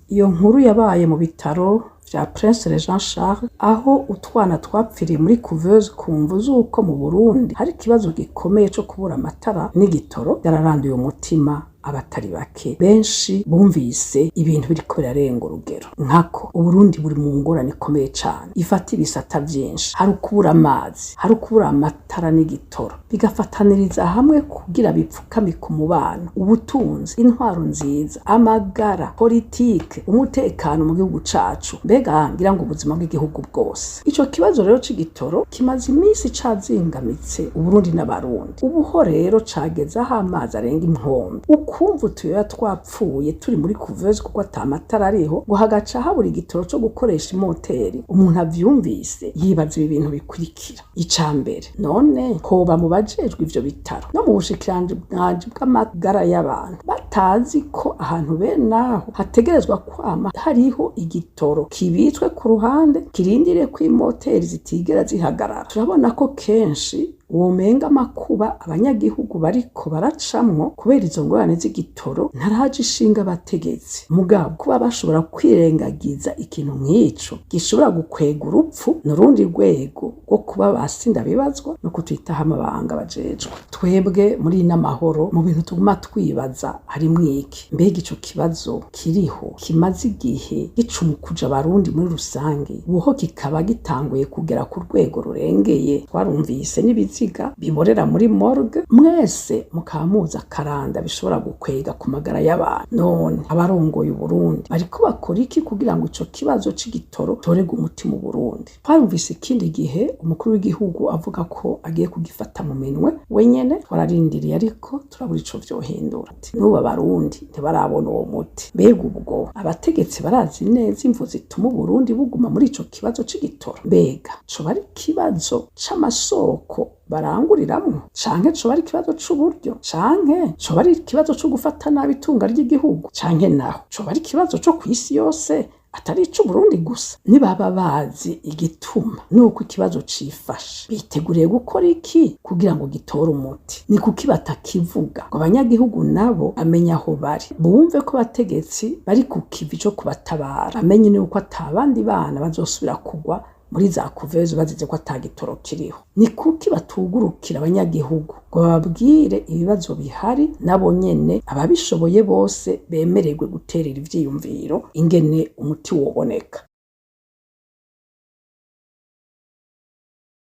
Iyo nkuru yabaye mu bitaro vya Prince Regent Charles, aho utwana twapfiriye muri couveuse ku mvu z'uko mu Burundi hari ikibazo gikomeye co kubura amatara n'igitoro, yararanduye umutima abatari bake. Benshi bumvise ibintu biriko birarenga urugero, nkako Uburundi buri mu ngorane ikomeye cane ifata ibisata vyinshi. Hari ukubura amazi, hari ukubura amatara n'igitoro, bigafataniriza hamwe kugira bipfukamike umubano, ubutunzi, intwaro nziza, amagara, politike, umutekano mu gihugu cacu, mbega ngira ngo ubuzima bw'igihugu bwose. Ico kibazo rero c'igitoro kimaze iminsi cazingamitse Uburundi n'Abarundi. Ubuho rero cageze aho amazi arenga inkombe, ukumva utuyoya twapfuye turi muri couveuse kuko ata matara ariho, ngo hagaca habura igitoro co gukoresha imoteri. Umuntu avyumvise yibaza ibi bintu bikurikira: ica mbere, none hoba mu bajejwe ivyo bitaro no mu bushikiranganji bw'amagara y'abantu batazi ko ahantu bene aho hategerezwa kwama hariho igitoro kibitswe ku ruhande, kirindiriye ko imoteri zitigera zihagarara? Turabona ko kenshi womenga amakuba abanyagihugu bariko baracamwo kubera izo ngorane z'igitoro ntaraje ishinga abategetsi. Mugabo kuba bashobora kwirengagiza ikintu nk'ico gishobora gukwega urupfu, n'urundi rwego rwo kuba basinda bibazwa no kutwitaho amabanga bajejwe. Twebwe muri n'amahoro, mu bintu tuguma twibaza harimwo iki: mbega ico kibazo kiriho kimaze igihe gicumukuja Abarundi muri rusange, ubuho kikaba gitanguye kugera ku rwego rurengeye? Twarumvise n'ibiziga biborera muri morgue, mwese mukaba muzi akaranda bishobora gukwega ku magara y'abantu. None abarongoye Uburundi bariko bakora iki kugira ngo ico kibazo c'igitoro torerwe umuti mu Burundi? Twarumvise ikindi gihe umukuru w'igihugu avuga ko agiye kugifata mu minwe wenyene. Twararindiriye, ariko turabura ico vyohindura. N'ubu Abarundi ntibarabona uwo muti. Mbega ubwo abategetsi barazi neza imvo zituma Uburundi buguma muri ico kibazo c'igitoro? Mbega coba ari ikibazo c'amasoko baranguriramwo, canke coba ari ikibazo c'uburyo, canke coba ari ikibazo co gufata nabi itunga ry'igihugu, canke naho coba ari ikibazo co kw'isi yose, atari ic'Uburundi gusa? Nibaba bazi igituma nuko ikibazo cifashe, biteguriye gukora iki kugira ngo gitore umuti? Ni kuki batakivuga ngo abanyagihugu nabo bamenye aho bari, bumve ko abategetsi bari ku kivi co kubatabara, bamenye nuko ata bandi bana bazosubira kugwa muri za couveuse bazize ko ata gitoro kiriho? Ni kuki batugurukira abanyagihugu ngo bababwire ibibazo bihari, nabo nyene ababishoboye bose bemererwe guterera ivyiyumviro ingene umuti woboneka?